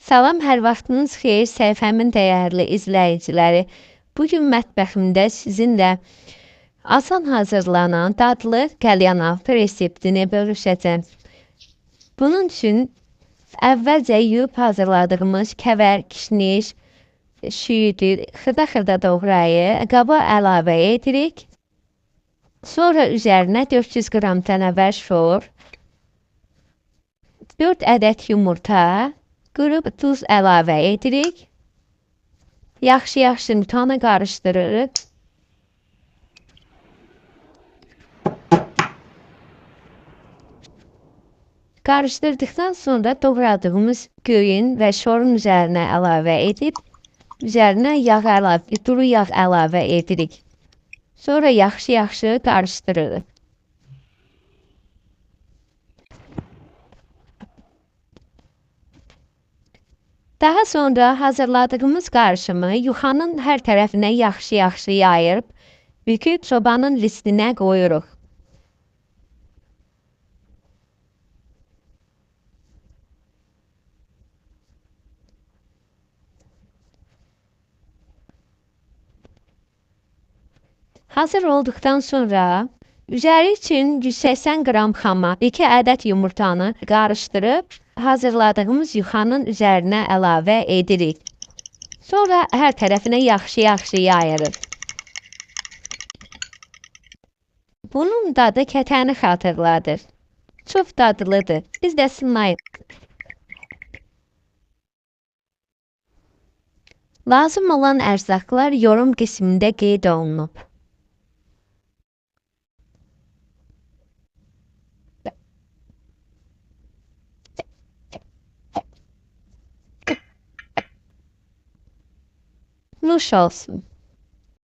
Salam, hər vaxtınız xeyir səhifəmin dəyərli izləyiciləri. Bugün mətbəximdə sizinlə asan hazırlanan dadlı qəlyanaltı reseptini bölüşəcəm. Bunun üçün əvvəlcə yuyub hazırladığımız kəvər, kişniş, şüyüdü xırda-xırda doğrayıb qaba əlavə edirik. Sonra üzərinə 400 qram cənəvər şor, 4 ədəd yumurta, qırıb duz əlavə edirik. Yaxşı-yaxşı yumurtanı qarışdırırıq. Qarışdırdıqdan sonra doğradığımız göyün və şorun üzərinə əlavə edib, üzərinə duru yağ əlavə edirik. Sonra yaxşı-yaxşı qarışdırırıq. Daha sonra hazırladığımız qarışımı yuxanın hər tərəfinə yaxşı-yaxşı yayırıb, büküb sobanın listinə qoyuruq. Hazır olduqdan sonra üzəri üçün 180 qram xama, 2 ədəd yumurtanı qarışdırıb hazırladığımız yuxanın üzərinə əlavə edirik. Sonra hər tərəfinə yaxşı-yaxşı yayırıq. Bunun dadı kətəni xatırladır. Çox dadlıdır. Biz də sınayıq. Lazım olan ərzaqlar yorum qismində qeyd olunub. Nuş olsun.